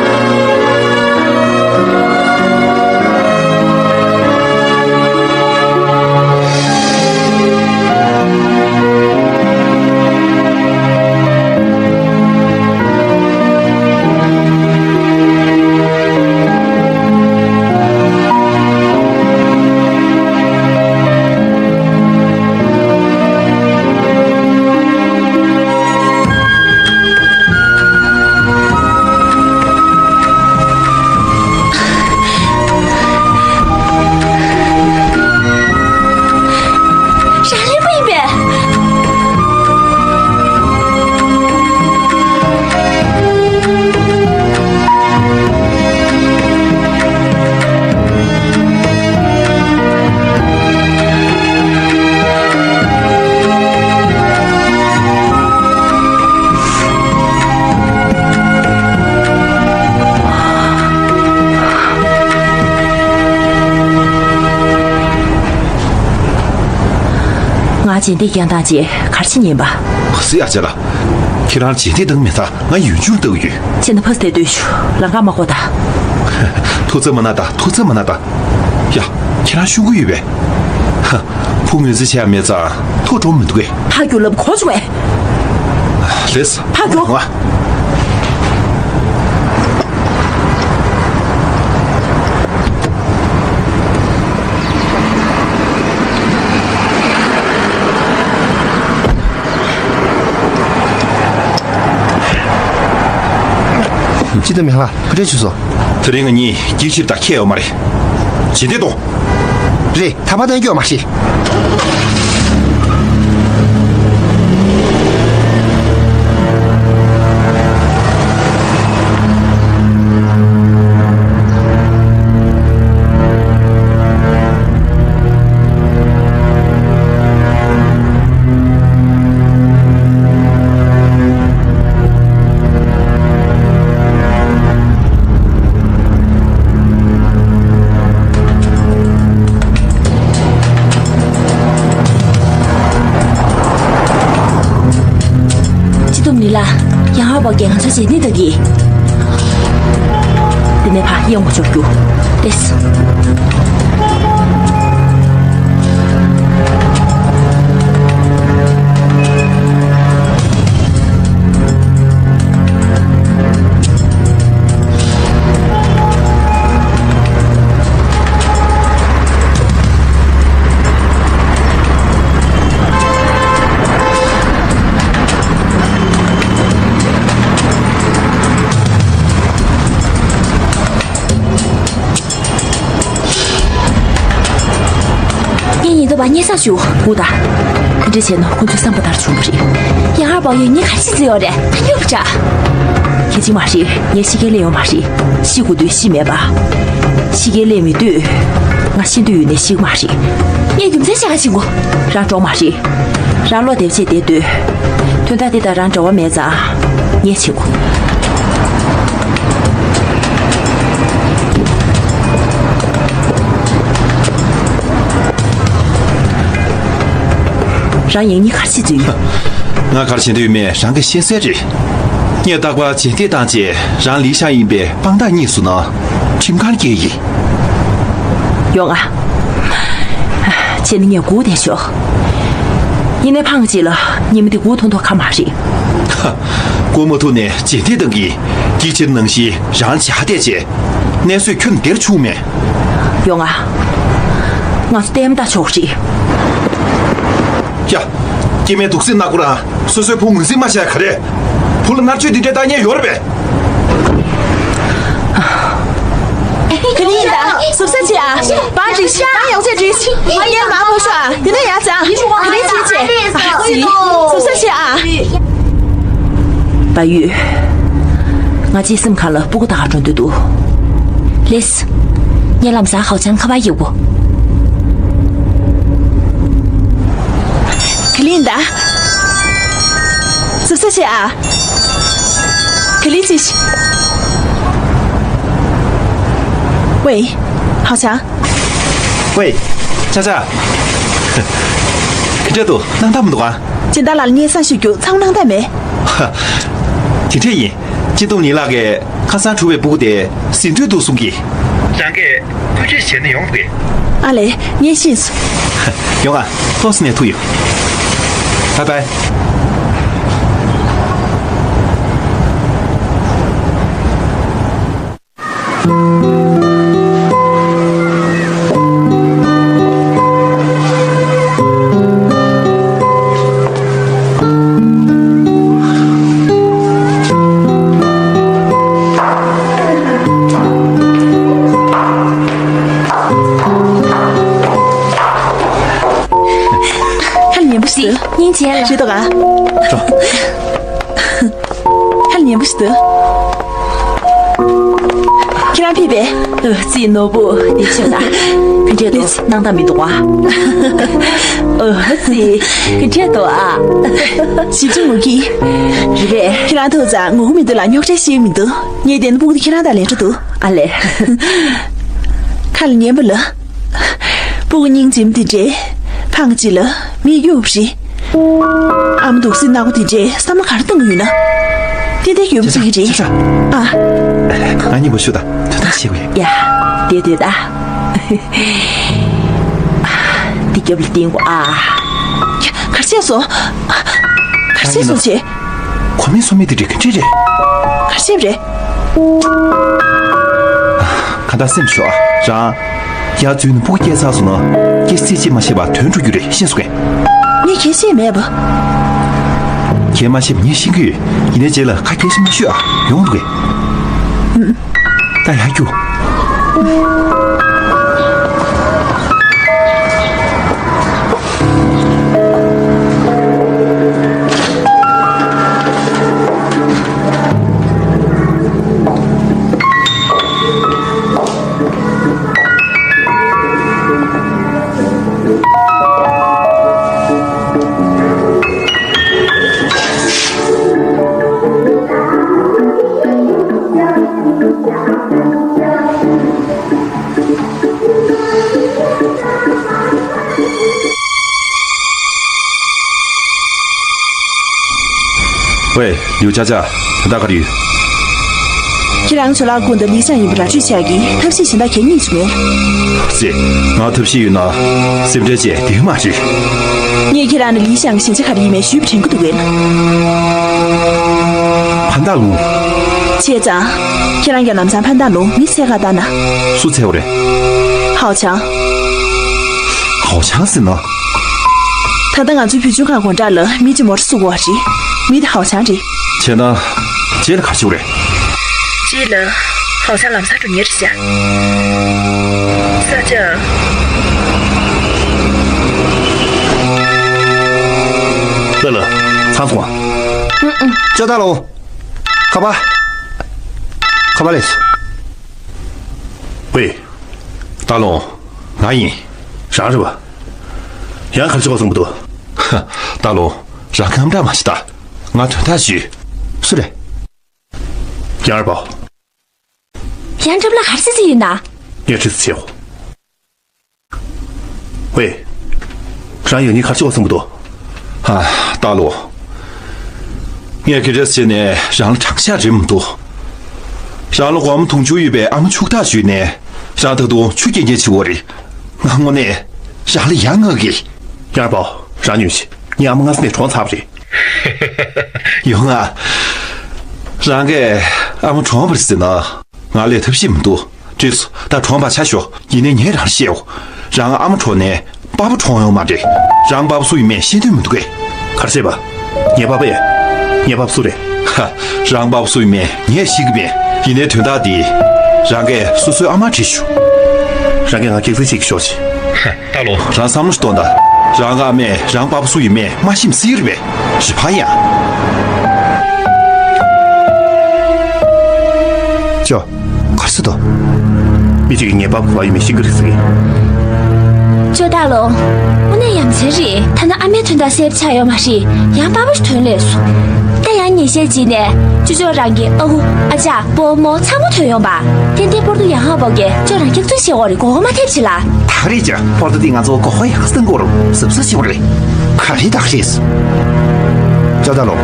རང་ལས་པོ་ཡིན་པས། ང་རྗེས་འདེད་རྒྱག་སྟངས་ཅིག་ག་རེ་བྱེད་ཉན་པ། ཟི་ཡ་ཅེ་ལ། ཁྱེད་རང་རྗེས་འདེད་བཏང་མེད་ད་ང་ཡུན་ཅུང་ལྟ་གི་ཡོད། ཁྱེད་ནི་ཕ་སྟེ་སྡོད་ཤོག་ལམ་ཁ་མ་གོ་ད། ཐུགས་ཚ་མ་ན་ད་ཐུགས་ཚ་མ་ན་ད། ཡ། ཁྱེད་རང་ཤུ་གུ་ཡོད་པས། ཧ། ཕུ་ངོས་འཛིན་བྱས་ཡ་མེད་ཙང་ཐུགས་འགྲོ་མི་འདུག་གས། ཕ་རྒྱུ་ལབ་གོ་བྱུང་བས། ལེས། ཕ་རྒྱུ། ང་། ཅི་ད་མེ་ལྷ་ག་འདྲས་བྱུང་སོང་། དེ་རིང་ང་གཉིས་གཅིག་ཕྱིར་དང་ཁྱད་ཡོད་མ་རེད། ཇི་འདྲས་གཏོང་། རེད། ད་བར་གཏོང་རྒྱུ་ཡོད་མ་རེད། སྤྱི་བསྡོམས་ལི་ལ། ཡང་ཧར་བ་གས་ང་ཚོ་བྱེད་ནི་ད་གི། དེ་ནས་ཕ་གཡང་མོ་ཆོག་རྒྱུ། ཏེས། ངས་ཉེན་རྟོག་པ་རྙེད་ས་ཞུ་དགོས་ད། དེ་འདྲ་བྱས་ན་ཁོ་ཚོའི་བསམ་པ་ལྟར་བྱུང་བ་རེད། ཡ་ཧར་བ་ཡོད་ངས་ག་རེ་བྱེད་ཡོད་རེད་ད་ཡོད་པ་འདྲ། ཁྱེད་ཅིག་མ་རེད། ངས་ཤི་ཁས་ལེན་ཡོད་མ་རེད། ཤི་དགོས་དུས་ཤི་མེད་པ། ཤི་ཁས་ལེན་མི་དུས། ང་ཤི་འདོད་ཡོད་ནས་ཤི་གི་མ་རེད། ངས་རྒྱུ་མཚན་ཤ་ག་ཤི་དགོས། རང་གྲོགས་མ་རེད། རང་བློ་བདེ་བྱེད་བསྡད་སྡོད། དོན་དག་འདི་དང་རང་འབྲེལ་བ་མེད་ཙང་། ངས་བྱེད་དགོས། རང་ཡང་ཉིད་ག་རེ་བྱེད་འདོད་ཡོད། ང་ག་རེ་བྱེད་འདོད་ཡོད་མེད་རང་གིས་ཤེས་གསལ་རེད། ངས་རྟག་པར་རྗེས་འདེད་བཏང་རྗེས་རང་ལི་ཤང་ཡིན་པའི་དཔང་རྟགས་རྙེད་སོང་ན་ཁྲིམས་ཁང་སྐྱེལ་ཡིན། ཡོང་ང་། བྱས་ན་ངས་སྒུག་བསྡད་ཆོག་ཡིན་ནའི་ཕངས་ཅིག་ལ་ཉི་མ་འདི་སྒུག་ཐུབ་མདོག་ཁ་མ་རེད། ཧ། སྒུག་མ་ཐུབ་ནས་རྗེས་འདེད་བཏང་གི། གཅིག་ཕྱིར་ནང་བཞིན་རང་ཇག་བསྡད་བྱས། གནས་ཚུལ་ཁྱོན་འདིར་ཆུག་མེད། ཡོང་ང་། ང་ཚོ་ལྟད་མོ་ལྟ་ཆོག་རེད། ཡ། སྐྱེ་དམན་སྡུག་སྲན་ནག་པོ་རང་སོ་སོའི་བུ་ངོས་འཛིན་མ་བྱས་ག་རེ། བུ་ལ་མནར་གཅོད་འདི་འདྲའི་བཏང་མཁན་ཡོད་རེད་པས། ག་ལེར་ཡིན་ད། གཟབ་གཟབ་བྱེད་ཨ། བང་སྒྲིག་བང་ཡོང་ཚད་སྒྲིག་གཡས་མར་འཕུར་ཤོག་ཨ། དེ་ནས་ཡར་འཛེགས། ག་ལེར་བྱེད་བྱེད། ཨ་ཙི། གཟབ་གཟབ་བྱེད་ཨ། བ་ཡུས། ང་ཅིའི་སེམས་ཁ་ལ་སྤུ་གུ་ལྟ་ག་འགྲོ་འདོད་འདུག་ལེས། ངས་ལམ་སང་ཧའོ་ཆང་ཁ་པར་ཡེ་གོ། ག་ལེར་ཡིན་ད། གཟབ་གཟབ་བྱེད་ཨ། ག་ལེར་བྱེད། ཝེ། ཧའོ་ཆང་། ཝེ། ཆ་ཆ། ག་འདྲ་འདུག་སྣང་དག་མི་འདུག་ཨ། སྦྱིན་བདག་ལགས་ལ་སྙན་སེང་ཞུ་རྒྱུ་ཚང་སྣང་དག་མེད། ཧ། དེ་འདྲ་ཡིན། སྤྱི་བསྡོམས་ལི་ལགས་ཀྱིས་ཁ་སང་བྲུས་པའི་སྤུ་གུ་དེ་ཟིན་འདོད་འདུག་གསུང་གི། རང་གིས་བཀོད་སྒྲིག་བྱས་ན་ཡོང་གི། ཨ་ལེ། ངས་ཤེས་སོང་། ཡོང་ང་། ཏོག་ཙམ་ནས་ཐུག་ཡོང་། བའི་བའི། ཁ་ལ་ཉན་པོ་ཞིག་སྙིང་རྗེ་ལ། རེད་དོ་ག་ཁ་ལ་ཉན་པོ་ཞིག་འདུག་ཁྱེད་རང་ཕེབས་པས། ཨ་ཙི་ནོར་བུ་འདི་ཆོད་ན། ག་འདྲས་འདུག་སྣང་དག་མི་འདུག་ཨ། ཨ་ཙི། ག་འདྲས་འདུག་ཨ། ཞིབ་ཅིང་ངུ་གི། རེད་པས། ཁྱེད་རང་ཐུག་ཙང་ངུ་གི་མི་འདུག་ལ་རྙོག་དྲ་ཞིག་མི་འདུག་ངས་བལྟས་ན་སྤུ་གུ་འདི་ཁྱེད་རང་དང་ལེན་འགྲོ་འདུག་ཨ་ལས། ཁ་ལ་ཉན་པ་ལ། སྤུ་གུ་སྙིང་རྗེ་མོ་དེ་འདྲས། ཕངས་ཅིག་ལ་མི་གཡོ་བ་རེད། ཨ་མ་སྡུག་སྲན་ནག་པོ་དེ་འདྲས་བསམ་བློ་ག་རེ་གཏོང་གི་ཡོད་ན། ཏན་ཏན་གྱོད་མི་ཐུག་གི་རེད། ཆ་ཆ། ཨ། ང་གཉིས་པོ་ཤོད་ད། དོན་དག་བཤད་དགོས། ཡ། དེ་དེ་ད། འདི་རྒྱབ་ལ་བསྟན་དགོས་ཨ། ག་རེ་བྱས་སོང་། ག་རེ་བྱས་སོང་བྱས། གོ་མེད་སོ་མེད་དེ་འདྲས་ག་འདྲས་རེད། ག་རེ་བྱས་པ་རེད། གང་ལྟར་སེམས་ཤོག་རང་། ཡར་འཛུལ་ནས་སྤུ་གུ་སྐྱེས་ཚར་སོང་ན་སྐྱེ་སྲིད་ཅིག་མ་བཤད་པར་ཐོན་འགྲོ་རྒྱུ་རེད། ཤེས་སོང་ངས། ངས་ཁས་བཤད་མེད་པ། ཁས་མ་བཤད་པ་ངས་ཤེས་ཀྱི་ཡོད། ཡིན་ནའི་རྗེས་ལ་ཁ་སྐད་ཤིག་མ་ཤོད་ཨ། ཡོང་འདུག་གས། ད་ཡར་རྒྱུགས། ཝེ། ལིའུ་ཅཱ་ཅཱ། ད་ལྟ་ག་རེ་ཡོད། ཁྱེད་རང་ཚོ་ལག་ཁུངས་དང་ལི་ཞང་ཡིན་པ་ར་སྤྲོད་བྱ་གི། ཐབས་ཤེས་གཞན་དག་གལ་རྙེད་བྱུང་མེད། ཙེ། ང་ཐབས་ཤེས་ཡོད་ན་སེམས་ཁྲལ་བྱས་བསྡད་མ་རེད། ངས་ཁྱེད་རང་ནི་ལི་ཞང་གི་ཞན་ཆ་ག་རེ་ཡིན་མིན་ཞུས་པ་དྲན་གྱི་འདུག་གས། ཕན་ཐག་ལུང་། བྱས་ཙང་། ཁྱེད་རང་གིས་ལམ་སང་ཕན་ཐག་ལུང་མི་འཚོལ་ག་བཏང་ན། སུ་འཚོལ་བ་རེད། ཧའོ་ཆང་། ཧའོ་ཆང་ཟེར་ན། ད་ལྟ་ང་ཚོའི་བུ་ཆུང་ཁང་དགོང་དག་ལ་མི་གཅིག་མོ་ཊ་བསུ་དགོས་པ་རེད། མི་དེ་ཧའོ་ཆང་རེད། བྱས་ན། རྗེས་ལ་ག་རེ་བྱེད་དགོས་རེད། རྗེས་ལ། ཧའོ་ཆང་ལམ་སང་འགྲོ་མཁན་རེད་ཤག་ས་ཆ། ལ་ལ། ཚང་སོང་ཨ། ཅོ་ཏ་ལོ། ཁ་པ། ཁ་པ་ལེས། ཝེ། ཏ་ལོ། ང་ཡིན། རང་རེད་པ། ཡང་ག་རེ་བྱེད་དགོས་བསམ་གྱི་འདུག་ཧ། ཏ་ལོ། རང་གི་ཨམ་ཅོག་མ་གཞི་ལྟ། ང་དོན་དག་ཞུས། སུ་རེད། ཡང་རེད་པ། ཡང་འཁྲབ་ལ་ག་རེ་བྱེད་ཀྱི་ཡོད་ན། ངས་ཁྲིད་ཟེར་བྱས། ཝེ། རང་ཡང་སྙིང་ག་རེ་བྱེད་དགོས་བསམ་གྱི་འདུག་ཧ། ཏ་ལོ། ངས་ག་རེ་བྱས་ནས་རང་ལ་དྲག་ཤ་རེད་མི་འདུག་རང་ལ་སྒོར་མོ་དུང་ཕྱུར་ཡོད་པའི་ཨ་མ་ཕྱུག་བདག་ཞུས་ནས། རང་ད་དུང་ཆུ་རྐྱལ་རྐྱལ་བྱེད་ཀྱི་ཡོད་རེད། ང་དངོས་གནས་རང་ལ་ཡ་ང་གི། ཡང་རེད་པ། རང་ཉོན་ཞིག་ངའི་ཨ་མ་སྔ་ས་ནས་གྲོངས་ཚར་བ་རེད། ཡོང་ང་། རང་གིས་ཨ་མ་གྲོངས་པ་རེད་ཟེར་ན། ང་ལ་ཐབས་ཤེས་མི་འདུག་བྲིས་སོ། ད་གྲོངས་པ་ཆ་ཞོག་ཡིན་ནའི་ངས་རང་ལ་བཤད་འོ། རང་ཨ་མ་གྲོངས་ནའི་པ་ཕ་གྲོངས་ཡོད་མ་རེད། རང་པ་ཕ་སུ་ཡིན་མིན་ཤེས་འདོད་མི་འདུག་གས། ག་རེ་བྱས་པ། ངའི་པ་ཕ་ཡ། ངའི་པ་ཕ་སུ་རེད། ཧ། རང་པ་ཕ་སུ་ཡིན་མིན་ངས་ཤེས་ཀྱི་མེད། ཡིན་ནའི་དོན་དག་འདི། རང་གིས་སོ་སོའི་ཨ་མར་དྲིས་ཤོག་རང་གིས་ང་སྐྱག་རྫུན་བཤད་ཀྱི་ཤོག་ཅིག་ཧ། ཏ་ལོ། རང་བསམ་བློ་ཞིག་གཏོང་དང་། རང་གི་ཨ་མས་རང་པ་ཕ་སུ་ཡིན་མིན་མ་ཤེས་པ་སྲིད་ཀྱི་རེད་པས། རི་ཕ་ཡ། ཅོ། ག་རེ་ཟེར་འདུག་མི་གཅིག་གིས་ངའི་པ་ཕ་ག་པར་ཡོད་མེད་ཤེས་ཀྱི་རེད་ཟེར་གི། ཅོ་ཏ་ལོ། དངོས་གནས་ཡ་མཚན་རེད། ཐ་ན་ཨ་མའི་དོན་དག་སེལ་བ་ཆགས་ཡོད་མ་རེད། ཡང་པ་ཕ་ཞིག་ཐོན་སླེབས་སོང་། ད་ཡང་ཉེས་ཤས་བྱས་ནས་ཅོ་ཅོ་རང་གི་ཨ་ཁུ་ཨ་ཅག་བུ་མོ་ཚང་མ་ཐོན་ཡོང་པ། ཏན་ཏན་པོར་ཏུ་ཡ་ཧང་བོ་གེ་ཅོ་རང་སྐྱག་རྫུན་བཤད་འོ་རེད། མགོ་སྐོར་མ་ཐེབས་བྱེད་ལ། ད་རེད་ཅེ་པོར་ཏུ་འདི་ང་ཚོ་མགོ་སྐོར་ཡག་སེ་མགོ་རུ་སིབ་སིབ་བྱེད་འོ་རེད། ག་རེ་ད་རེད། ཅོ་ཏ་ལོ།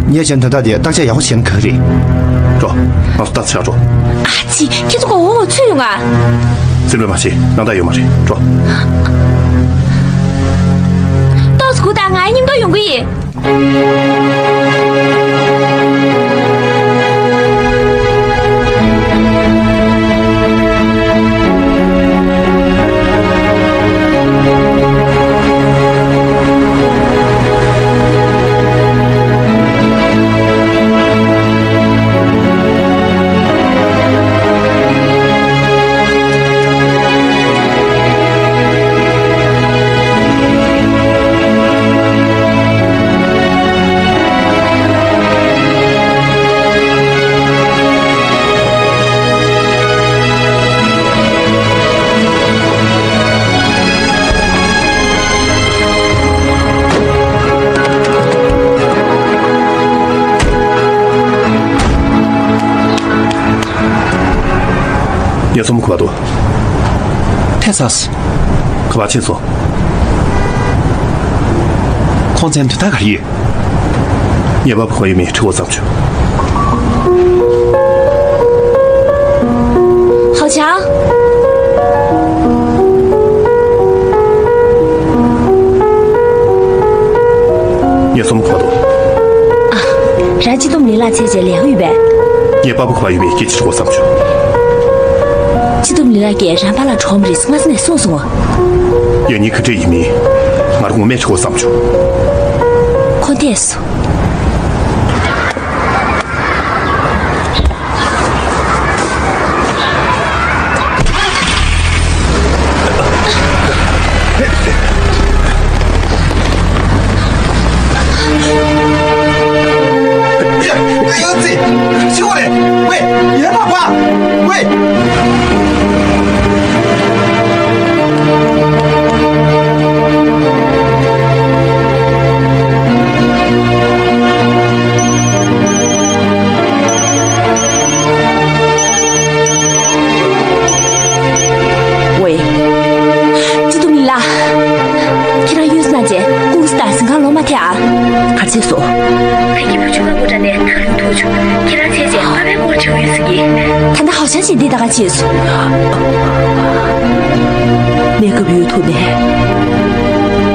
ངས་བྱས་དོན་དག་དེ་བརྟག་དཔྱད་ཡག་པོ་བྱས་ན་ག་རེད། འགྲོ། ང་ཚོ་ལྟ་ཚེ་འགྲོ། ཨ་ཙི། ཁྱེད་ཚོ་མགོ་སྐོར་ཚུད་ཡོང་ང་། སེམས་ཁྲལ་མ་བྱེད། སྣང་དག་ཡོད་མ་རེད། འགྲོ། ཏོག་ཙམ་སྒུག་དང་། ང་མཉམ་དུ་ཡོང་གི་ཡིན། ངའི་སྲུ་མོ་ག་པར་འདུག་ཐལ་ཚར་སོང་། ག་པར་ཕྱིན་སོང་། ཁོང་ཚོའི་དོན་དག་ག་རེ་ཡོད། ངའི་པ་ཕ་ག་པར་ཡོད་མེད་དྲི་དགོས་བསམ་བྱུང་། ཧའོ་ཆང་། ངའི་སྲུ་མོ་ག་པར་འདུག་ཨ། རང་སྤྱི་བསྡོམས་ལི་ལགས་བཙལ་བྱས་ལས་ཀ་ཡོད་པས། ངའི་པ་ཕ་ག་པར་ཡོད་མེད་སྐད་ཆ་དྲི་དགོས་བསམ་བྱུང་། སྤྱི་བསྡོམས་ལི་ལགས་ཀྱིས་རང་པ་ལགས་གྲོངས་པ་རེད་ཟེར་སྔ་ས་ནས་གསུངས་སོང་ངོ་། ཡང་སྙིང་ག་འདྲ་ཡིན་མིན་ང་རང་ངོ་མས་དྲི་དགོས་བསམ་བྱུང་། ཁོ་འདས་སོང་། ཝེ། ཝེ། ཅི་ཏུ་མི་ལ། ཁྱེད་རང་གཡོལ་སོང་ན་རྗེས་ཀུང་སི་དང་གཟིམ་ཁང་ལོག་མ་ཐེ་ཨ། ག་རེ་བྱས་སོང་། ཕ་གི་བུ་ཆུང་ཁ་སྒོ་འདྲ་ནས་ཐག་རིང་ཐུག་བྱུང་། ཁྱེད་རང་བྱས་རྗེས་པ་ཕའི་སྐོར་དྲི་བ་ཡོད་ཟེར་གི། ད་ལྟ་ཧའོ་ཅང་ཞིག་འདི་ད་ག་བྱས་སོང་། གནས་སྐབས་གཡོལ་ཐུབ་ནས།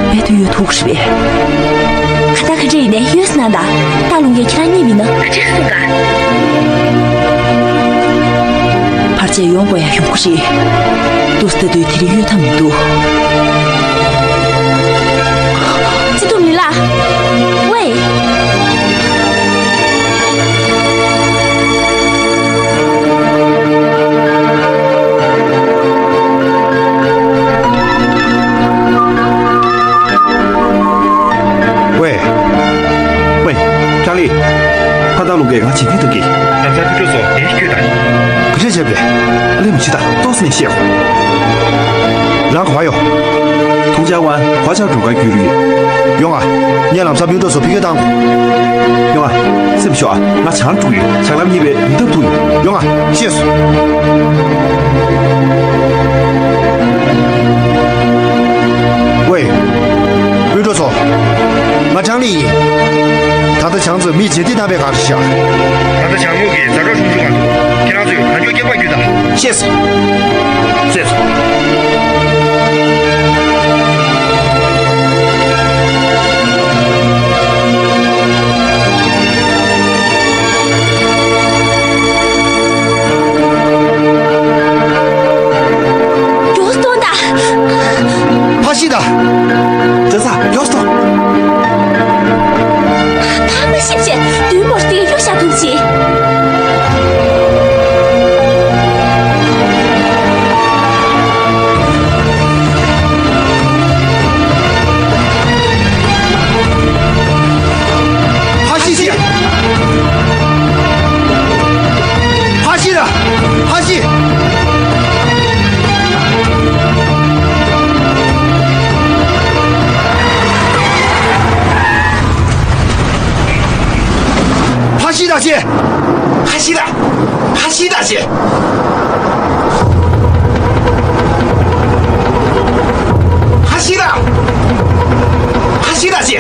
རྦད་དེ་གཡོལ་ཐུབ་ཀྱི་རེད་པས། ཁ་ཏ་ཁ་ཏྲེ་ཡིན་ནས་གཡོལ་སོང་ན་ད། ད་ལུང་གིས་ཁྱེད་རང་རྙེད་མིན་ན། ཨ་ཅེ་གསུང་ག་ཕར་ཆེར་ཡོང་དགོས་ཡ་ཡོང་གི་རེད། ཏུ་སྟེ་དུས་དེ་རིང་གཡོལ་ཐབས་མི་འདུག་ཅི་ཏུ་མི་ལ། ཝེ། ཝེ། ཝེ། ཀྲང་ལི། ཕ་ཏང་ལུང་གིས་ང་བྱེད་ཀྱི་འདུག་གི། ལམ་སང་ཁུ་ཁྲོ་ཚོ་དེ་སྐྱོད་དང་། ག་རེ་བྱས་པས། ལེ་མི་བྱེད་དང་ཏོག་ཙམ་ནས་བཤད། རང་ག་པར་ཡོང་། ཐུང་ཅང་ཝན་གོ་ཆག་འགྲོ་གར་རྒྱུགས་ལུས། ཡོང་ང་། ངས་ལམ་སང་མི་འགྲོ་ཚོ་ཕི་ཁེ་བཏང་གོ། ཡོང་ང་། སེམས་ཤོག་ཨ། ང་ཆང་འཐུང་ཡོད། ཆང་ལམ་གཉིས་པའི་མི་ཐབ་འཐུང་ཡོད། ཡོང་ང་། ཤེས་སོང་། ཝེ། མི་འགྲོ་ཚོ། ང་ཀྲང་ལི་ཡིན། ད་ལྟ་ཆང་ཚོས་མི་རྗེས་འདེད་གནང་བའི་གང་རེད་ཤག་ད་ལྟ་ཆང་ངོས་ཀྱིས་ཛ་དྲག་ཧྲུང་ཧྲུང་གང་འདུག་ཁྱེད་རང་ཚོས་གང་མགྱོགས་སྐྱེལ་པར་རྒྱུགས་དང་། ཤེས་སོང་། ཤེས་སོང་། མགྱོགས་སོང་ད། ཕ་ཤི་ད། ཇོ་ས་མགྱོགས་སོང་། ཕ་མ་ཤི་བྱས་དུས་མོར་དེ་གཡུག་བཞག་ཐུབ་ཅི། ཕ་ཤི་ཤི། ཕ་ཤི་ལ། ཕ་ཤི། ཕ་ཤི་ད་ཤི། ཕ་ཤི་ད། ཕ་ཤི་ད་ཤི། ཕ་ཤི་ད། ཕ་ཤི་ད་ཤི།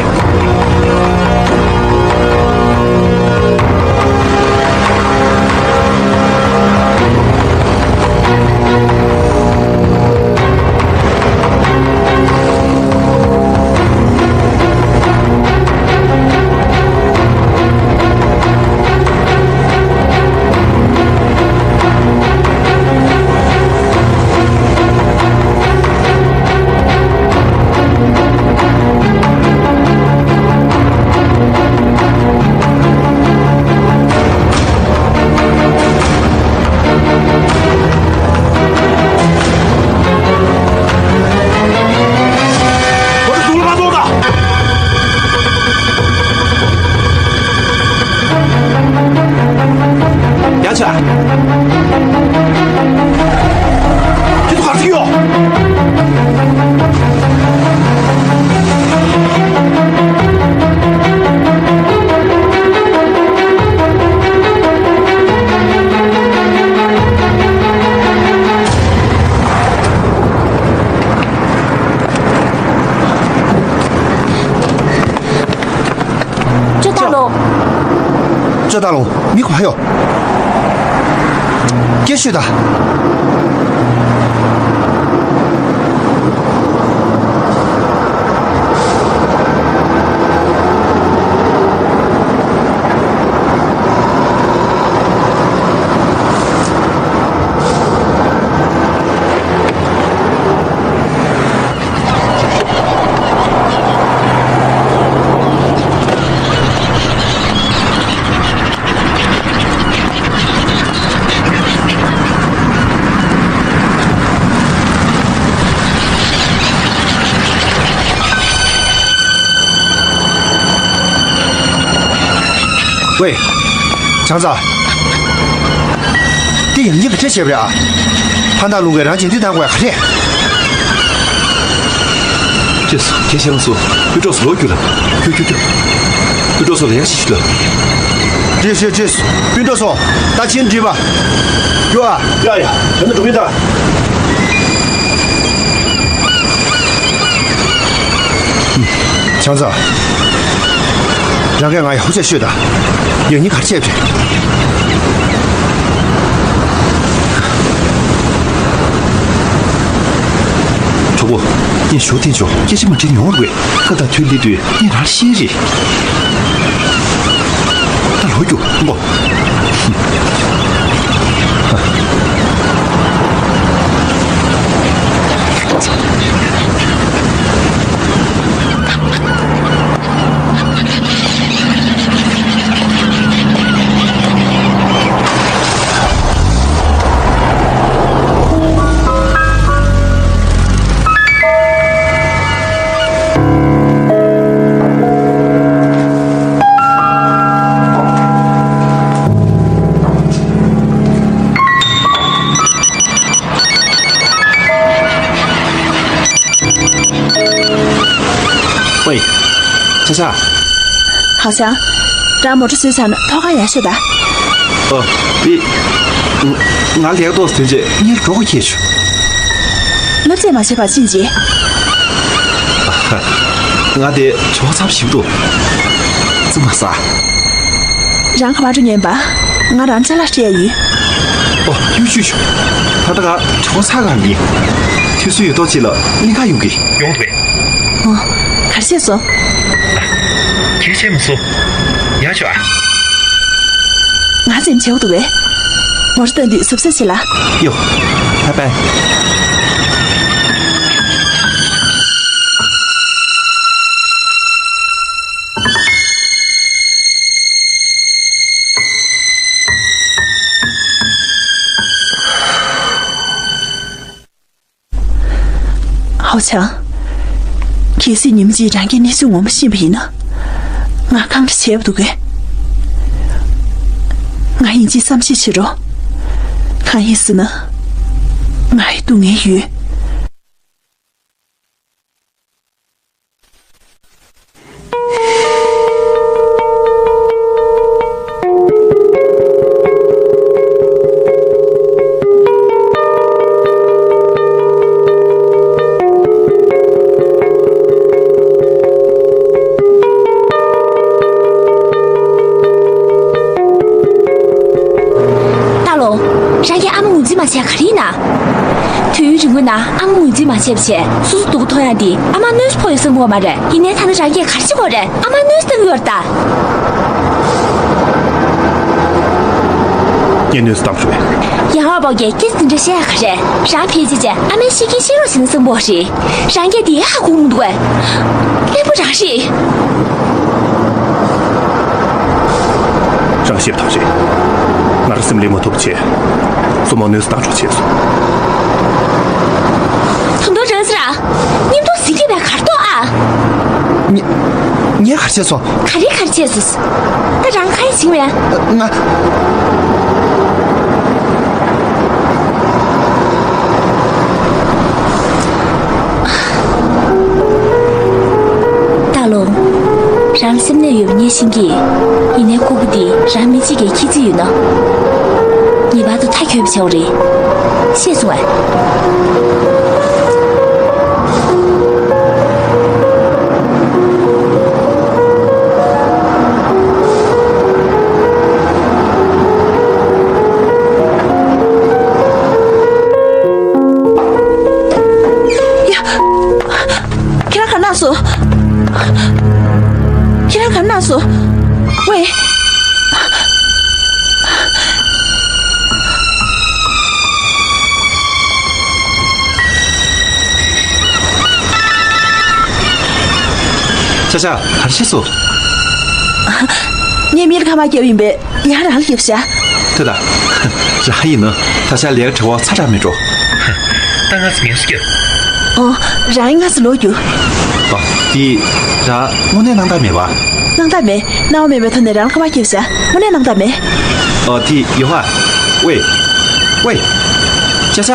ཡ་ཆ། ཁྱེད་ཚོ་ག་རེ་བྱེད་ཀྱི་ཡོད། ཅོ་ཏ་ལོ། ཅོ་ཏ་ལོ། མི་ག་པར་ཡོད། སྐད་ཤོད་དང་། ཝེ། ཅང་ཙ། ཡང་སྙིང་ག་འདྲས་བྱས་པ་རེད་ཨ། ཕ་མདའ་ལུང་གིས་རང་བྱེད་འདི་བཏང་དགོས་ཡ་ག་རེད། ཅེས་སུ་གལ་ཆེ་མ་སུ་སྤུན་གྲོགས་སུ་ལོག་རྒྱུ་ལ། ཁྱོད་ཁྱོད་ཁྱོད། སྤུན་གྲོགས་སུ་ལ་ཡག་ཞིག་ཞུ་ལ། རེད་རེད་རེད། སྤུན་གྲོགས་སུ་ད་ཕྱིན་འགྲིག་པ། རྒྱུ་ཨ། ཡ་ཡ་ད་ནི་འགྲོ་གིན་ད། བྱང་ཚ། རང་གིས་ང་ཡག་པོ་བྱས་ཤོད་ད། ཡང་སྙིང་ག་རེ་བྱས་པ་རེད། གྲོགས་པོ། ངས་ཞུ་བསྟན་ཆོག་སྐད་ཆ་མ་དྲིས་ནས་འོང་རུང་བས། སྐབས་དང་དུས་སླེབས་དུས་ངས་རང་ལ་བཤད་རེད། ད་ལོག་རྒྱུག་ཨ་མགོ། ཝེ། ཆ་ཆ། ཧའོ་ཞང་། རང་མོ་ཊ་བཟོས་ཚར་ན་ཐོག་ཁར་ཡར་ཤོག་ད། ཨོ། དེ། ང་ལས་ཀ་ཏོག་ཙམ་ཐོན་རྗེས་གཉེར་འགྲོ་དགོས་ཁེལ་བྱུང་། བསླབ་བྱ་མ་བྱས་པར་ཕྱིན་རྗེས། ང་དེ་གྲོགས་ཚབ་ཞིག་འདུག་བཙུན་མ་ས། རང་ག་པར་འགྲོ་སྙམ་པ། ང་རང་ཅ་ལག་སྤྲད་ཡོད། ཨོ། ཡུ་ཅུ་ཅུ། ད་ལྟ་ང་གྲོགས་ཚ་གང་ཡིན། ཐུགས་སུ་ཡོད་ཐོག་ཅིག་ལ་གླིང་ཁ་ཡོང་གི། ཡོང་འདུག་གས། ཨོ། ག་རེ་བྱས་སོང་། ཁྱེད་བྱས་མ་སོང་། ཡང་ཆོག་ཨ། ང་ཚོ་མཇལ་འདུག་གས། མོ་ཊ་བཏང་དུས་གཟབ་གཟབ་བྱེད་ལ། ཡོ། བྷའི་བྷའི། ཧའོ་ཆང་། གལ་སྲིད་ཉིན་གཅིག་རང་གིས་གནས་ཚུལ་ངོ་མ་ཤེས་པ་ཡིན་ན། ང་གང་འདྲ་བྱས་པ་འདུག་གས། ང་ཡིན་གཅིག་བསམ་ཤེས་བྱེད་རོགས། གང་ཡིན་ཟེར་ན། ང་ཡི་སྡུག་བསྔལ་ཡོད། ཏཱ་ལོ། རང་གིས་ཨ་མ་ངོས་འཛིན་མ་བྱས་ག་རེ་ཡིན་ན། དུས་ཡུན་རིང་པོའི་ནང་ཨ་མ་ངོས་འཛིན་མ་བྱས་པ་བྱས་སོ་སོ་སྡུག་པོ་མཐོང་ཡག་འདི་ཨ་མ་གནོད་འཚེ་ཕོག་ཡོད་བསམ་གྱི་ཡོད་མ་རེད། ཡིན་ནའི་ད་ནི་རང་གིས་ག་རེ་བྱེད་དགོས་རེད། ཨ་མ་གནོད་འཚེ་བཏང་གི་ཡོད་རེད་ད། ངས་གནོད་འཚེ་བཏང་པ་རེད། ཡང་བ་བོ་གིས་སྐད་ཆ་འདི་འདྲ་བཤད་ཡག་ག་རེད། རང་ཕལ་ཆེར་བྱས་ཨ་མའི་ཤི་རྐྱེན་ཤེས་རོགས་བྱས་ན་བསམ་གྱི་ཡོད་རེད། རང་གིས་འདི་ཧ་གོ་མི་འདུག་གས། གླེན་པོ་རང་རེད། རང་ཤེས་པ་ཐག་རེད། ང་རང་སེམས་ལས་མ་ཐུབ་པ་བྱས། བཙུན་མོ་གནོད་འཚེ་བཏང་འགྲོ་བྱས་སོང་། ད་དུང་རང་ཟེར་ར། མཉམ་དུ་ཟིན་གྱི་བས་གར་ཐོག་ཨ། ངས་ངས་གར་བྱས་སོང་། ག་རེ་གར་བྱས་སོང་། ད་རང་ཁ་ཡ་བྱིང་བས། ང་། ཏཱ་ལོ། རང་སེམས་ནད་ཡོད་པ་ངས་ཤེས་ཀྱི། ཡིན་ནའི་ཁོ་བོ་འདི་རང་མི་གཅིག་གིས་ཁྱི་རྩིས་ཡོད་ན། ངེས་པར་དུ་མཐའ་འཁྱོལ་བ་བྱ་དགོས་རེད། ཤེས་སོང་ངས། ཡ། ཁྱེད་རང་ག་རེ་གནང་སོང་། ཁྱེད་རང་ག་རེ་གནང་སོང་། ཝེ། ཆ་ཆ། ག་རེ་བྱས་སོང་། ངས་མི་ལ་ཁ་པར་བརྒྱབ་ཡིན་པས། ཡང་རང་ལ་རྒྱབ་ཤག་དེ་ལ། རང་ཡིན་ན་ད་ཆ་ལས་ཀ་བྲེལ་བ་ཚ་དྲག་མེད་འགྲོ། ད་ང་ཚོ་ངལ་གསོ་རྒྱབ། ཨོ། རང་ཡིན་ང་ཚོ་ལོག་རྒྱུ། ཨོ། དེ། རང་དངོས་གནས་སྣང་དག་མེད་པ། སྣང་དག་མེད། སྣང་བ་མེད་པའི་ཐོག་ནས་རང་ལ་ཁ་པར་རྒྱབ་ཤག་དངོས་གནས་སྣང་དག་མེད། ཨོ། དེ་ཡོ་ཧ། ཝེ། ཝེ། ཅ་ཅ།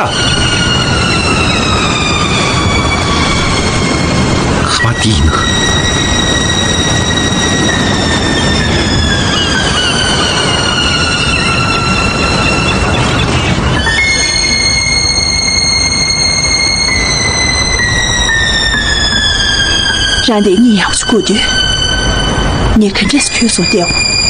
ཁ་པར་དེ་ཡིན་ན། རང་དེ་གཉིད་ཡག་པོ་ཞིག་ཁུག་དུས། ངས་ག་འདྲས་ཁྱོད་སོང་བལྟས་འོང་།